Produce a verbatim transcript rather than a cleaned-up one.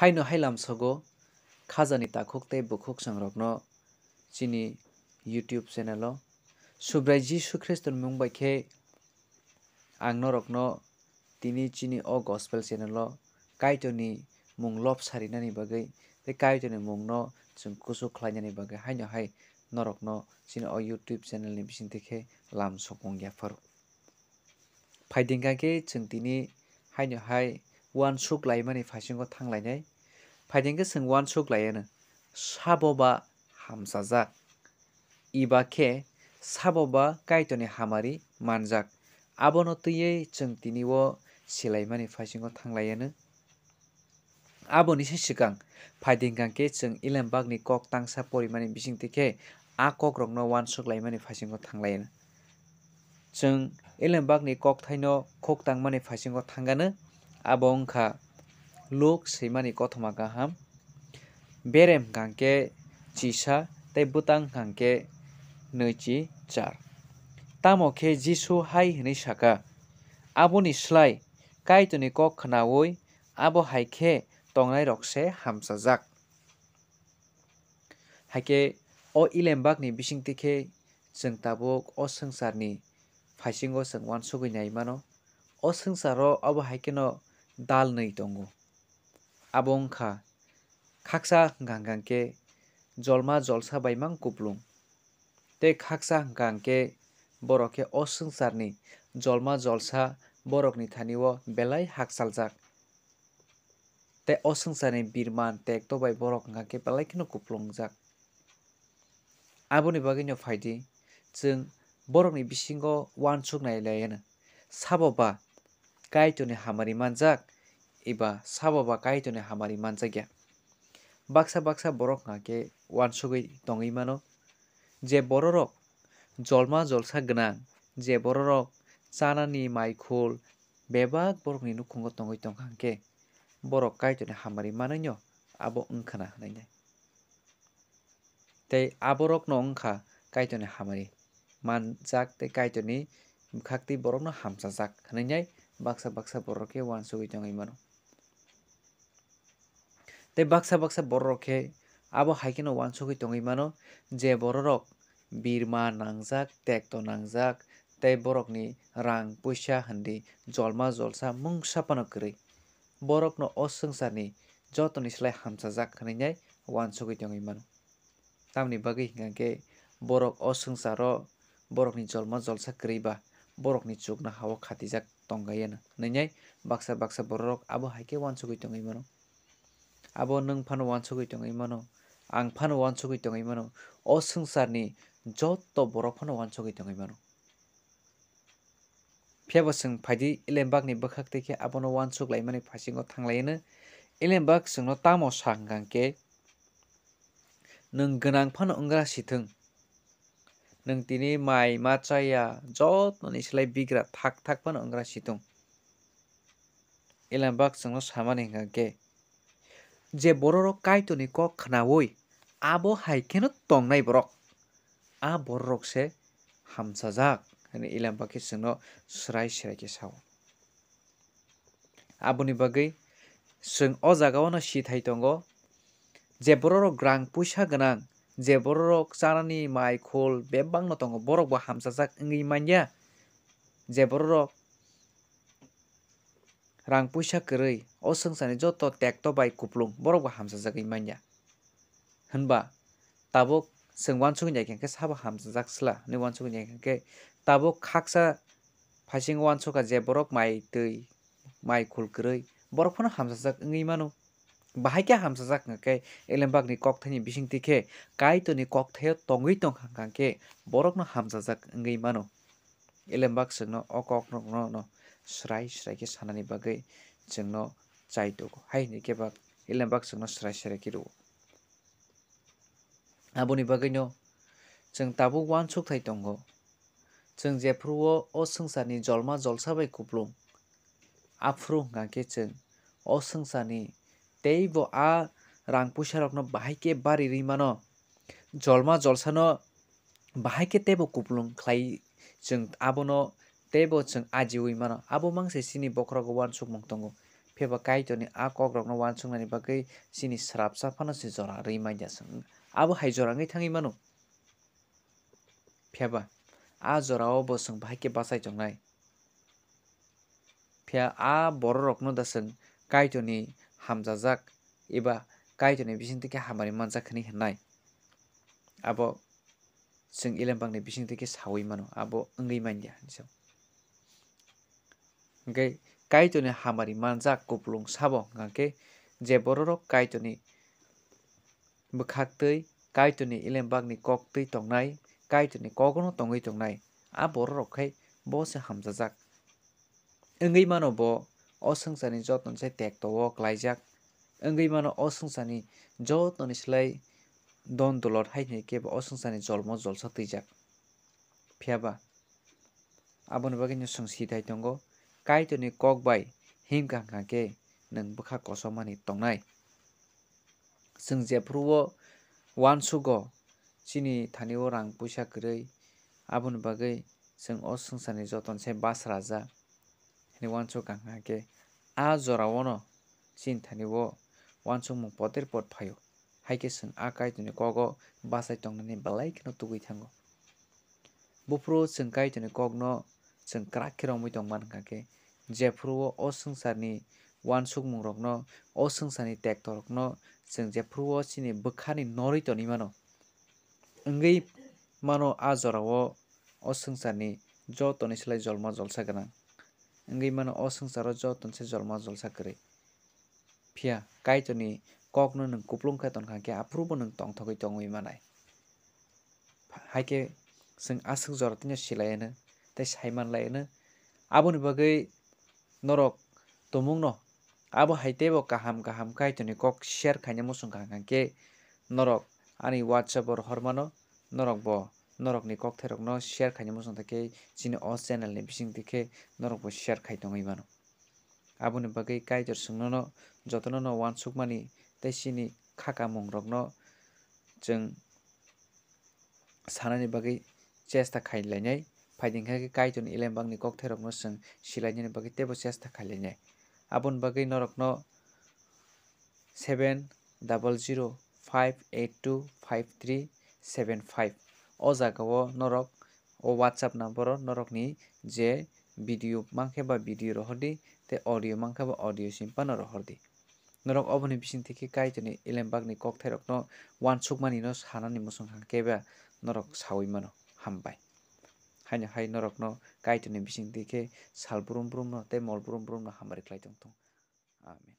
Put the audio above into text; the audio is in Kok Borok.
Haino hai lamsogo khajani takhuk tei bukhuk chwngrokno chini YouTube channel o Subrai Jisu Khristoni mung bai khe ang norokno tini chini o gospel channel o Kaitorni mung lob sarinani bagwi tei Kaitorni mungno chwng kuchuk khlainani bagwi haino hai norokno chini o YouTube channel ni bisingtwi khe lam sokmung yapharo. Phaidi hwnkha khe chwng tini haino hai uansuk laimani phaisingo thanglainai. Phaidi hwnkhe chwng uansuk laiano, sabo ba hamchajak, iba khe sabo ba Kaitorni hamari manjak. Abono twiwi chwng tini o silaimani phaisingo thanglaiano. Aboni se swkang phaidi hwnkha khe chwng Elembakni kok tangsa porimani bisingtwi khe a kokrokno uansuk laimani phaisingo thanglaino. Chwng Elembakni kokthaino khuk tangmani phaisingo thangano, abo wngkha Luk swimani kothoma kaham, berem hwnkha khe chisa tei bwtang hwnkha khe nwichi char. Tamo khe Jisu hai hwnwi saka, "Aboni slai Kaitorni kok khnaui abo hai khe tongnairok se hamchajak." Hai khe o Elembakni bisingtwi khe chwng tabuk o swngcharni phaisingo chwng uansugwi nai mano. O swngcharo abo hai kheno dal nwi tongo. Abo wngkha, khaksa hwnkha hwnkha khe jolma jolsa bai mang kuplung. Tei khaksa hwnkha hwnkhe borok khe o swngcharni jolma jolsa borokni thani o belai hakchaljak. Tei o swngcharni birman tekto bai borok hwnkha khe belai kheno kuplungjak. Aboni bagwino phaidi chwng borokni bisingo uansuk nai lai ano. Sabo ba Kaitorni hamari manjak, eba sabo ba Kaitorni hamari manjakya. Baksa baksa borok hwnkha khe uansugwi tongwi mano, je bororok jolma jolsa gwnang, je bororok chanani mai khul bebak borokni nukhungo tongwi tongkha hwnkhe, borok Kaitorni hamari manwino abo wngkhana hwnwi nai. Tei aborokno wngkha Kaitorni hamari manjak tei Kaitorni bwkhaktwi borokno hamchajak hwnwi nai baksa baksa borok khe uansugwi tongwi mano. Tei baksa baksa bororok khe abo hai kheno uansugwi tongwi mano, je bororok birma nangjak, tekto nangjak, tei borokni rang puisa hwnwi jolma jolsa mungsa phano kwrwi. Borokno o swngcharni jotoni slai hamchajak hwnwi nai uansugwi tongwi mano. Tamoni bagwi hwnkha khe borok o swngcharo borokni jolma jolsa kwrwi ba borokni chuknoha-o khatijak tonglaiyano hwnwi nai baksa baksa bororok abo hai khe uansugwi tongwi mano. Abo nwng phano uansugwi tongwi mano, ang phano uansugwi tongwi mano, o swngcharni joto borok phano uansugwi tongwi mano. Phiya bo chwng phaidi Elembakni bwkhak twi khe abono uansuk laimani phaisingo thanglaiyano. Elembak chwngno tamo sa hwnkha khe, "Nwng gwnang phano wng gra si thung, nwng tini mai ma chaya jotoni slai bigra thak thak phano wng gra si thung." Elembak chwngno samani hwnkha khe, je bororok Kaitorni kok khnaui abo hai kheno tongnai borok, a bororok se hamchajak, hwnwi Elembak khe chwngno swrai swrai khe sao. Aboni bagwi chwng o jagao no sithai tongo, je bororok rang puisa gwnang, je bororok chanani mai khul bebak no tongo, borok bo hamchajak wngwi manya. Je bororok rang puisa kwrwi, o swngcharni joto tekto bai kuplung, borok bo hamchajagwi manya. Hwnba tabuk chwng uansugwi nai khe sabo hamchajak sla hwnwi uansugwi nai khe, tabuk khaksa phaisingo uansukha je borok mai twi, mai khul kwrwi, borok phano hamchajak wngwi mano. Bahai khe hamchajak hwnkha khe Elembakni kokthaini bisingtwi khe Kaitorni kokthaio tongwi tongkha hwnkha khe borokno hamchajak wngwi mano. Elembak chwngno o kokrokno no swrai swrai khe sanani bagwi chwngno chai tugo. Hai hwnwi khe ba Elembak chwngno swrai swrai khe rwo. Aboni bagwino chwng tabuk uansuk thai tongo. Chwng jephru o, o swngcharni jolma jolsa bai kuplung, aphuru hwnkha khe chwng o swngcharni teibo a rang puisa rokno bahai khe bari rwi mano. Jolma jolsano bahai khe teibo kuplung khlai, chwng abono teibo chwng ajiui mano. Abo mang se chini bokhorogo uansukmung tongo. Phiya ba Kaitorni a kokrokno uansuknani bagwi chini srapsa phano se jora rwi man ya chwng. Abo hai jora wngwi thangwi mano. Phiya ba a jorao bo chwng bahai khe bachai tongnai. Phiya a bororokno da chwng Kaitorni hamjajak eba Kaitorni bisingtwi khe hamari manjak hwnwi hwnnai. Abo chwng Elembakni bisingtwi khe saui mano, abo wngwi man ya hinwi sao. Hwnkhe Kaitorni hamari manjak kupulung sabo hwnkha khe je bororok Kaitorni bwkhaktwi, Kaitorni Elembakni koktwi tongnai, Kaitorni kogono tongwi tongnai, a bororok khai bo se hamjajak. Wngwi mano bo o swngcharni jotoni sai tekto-o klaijak, wngwi mano o swngcharni jotoni slai don dulot hai hwnwi khe bo o swngcharni jolmo jolsa twijak. Phiya ba aboni bagwino chwng sithai tongo, Kaitorni kok bai himkha hwnkha khe nwng bwkha kochomani tongnai. Chwng jephuru-o uansugo chini thani-o rang puisa kwrwi, aboni bagwi chwng o swngcharni jotoni sai basraja hwnwi uansukha hwnkha khe a jorao'-no chini thani-o uansukmung poter pot phaio. Hai khe chwng a Kaitorni kogo bachai tongnani belai kheno tugwi thango. Buphuru chwng Kaitorni kokno chwng kwrak khe romwi tongma hwnkha khe, jephuru-o o swngcharni uansukmungrokno, o swngcharni tektorokno chwng jephuru-o chini bwkhani norwi tonwi mano. Wngwi mano a jorao o swngcharni jotoni slai jolma jolsa gwnang. Wngwi mano o swngcharo jotoni se jolma jolsa kwrwi. Phiya Kaitorni kokno nwng kupulung khe tongkha khe, aphuru bo nwng tongthogwi tongwi manai. Hai khe chwng aswk jora tino silai anw tei sai manlai anw. Aboni bagwi norok tumungno abo hai teibo kaham kaham Kaitorni kok share khaina muchung kha hwnkha khe norok ani WhatsApp-o rohor mano, norok bo norokni kokthairokno share khaina muchung kha khe chini o channel ni bisingtwi khe norok bo share khai tongwi mano. Aboni bagwi Kaitor chwngnono jotonono uansukmani tei chini khakamungrokno chwng sanani bagwi chesta khai lainai. Phaidi hwnkha khe Kaitorni Elembakni kokthairokno chwng silainani bagwi teibo chesta khai lainai. Aboni bagwi norokno seven double zero five eight two five three seven five o jagao norok o WhatsApp number-o norokni je video mankhe ba video rohordi tei audio mankhe ba audio simi phano rohordi. Norok oboni bisingtwi khe Kaitorni Elembakni kokthairokno uansukmanino sanani muchung kha khe ba norok saui mano. Hambai. Haino hai norokno Kaitorni bisingtwi khe sal brum brumno tei mol brum brumno hamari khlai tongthung. Amen.